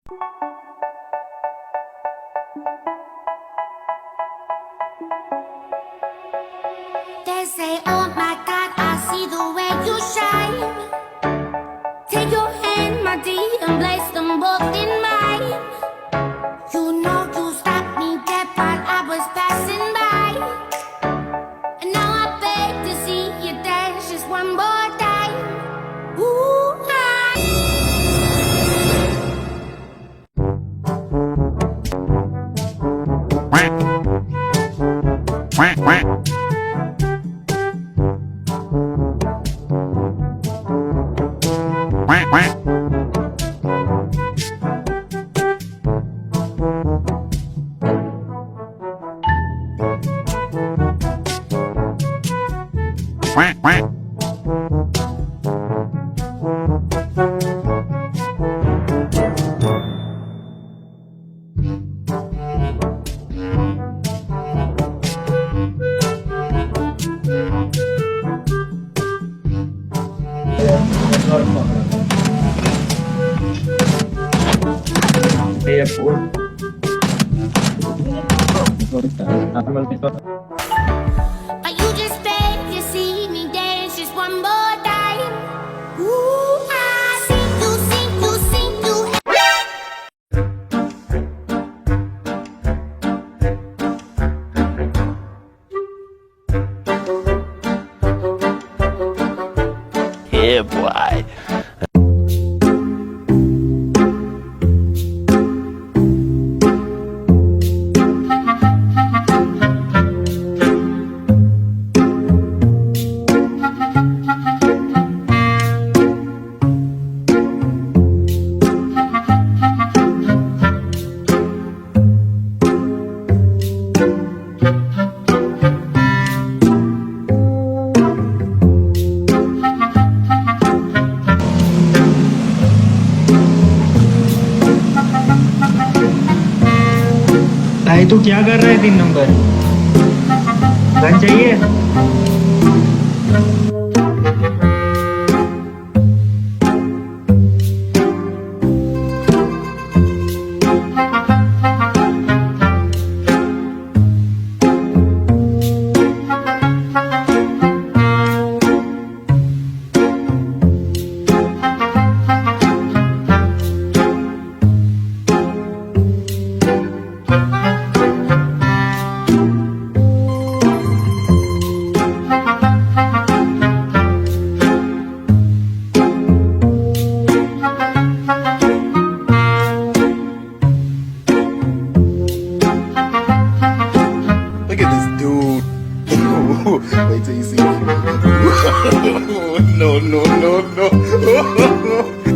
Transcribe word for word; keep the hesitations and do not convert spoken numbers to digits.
They say, oh my God, I see the way you shine. Take your hand, my dear, and place them both in mine. You know you stopped me dead while I was passing by. And now I beg to see you dance just one more time. Ooh, I But you just beg to see me dance just one more time. Ooh, I sing you, sing you, sing you. Yeah, boy. भाई, तू क्या कर रहा है तीन नंबर? गन चाहिए? Look at this dude. Wait till you see. No, no, no, no.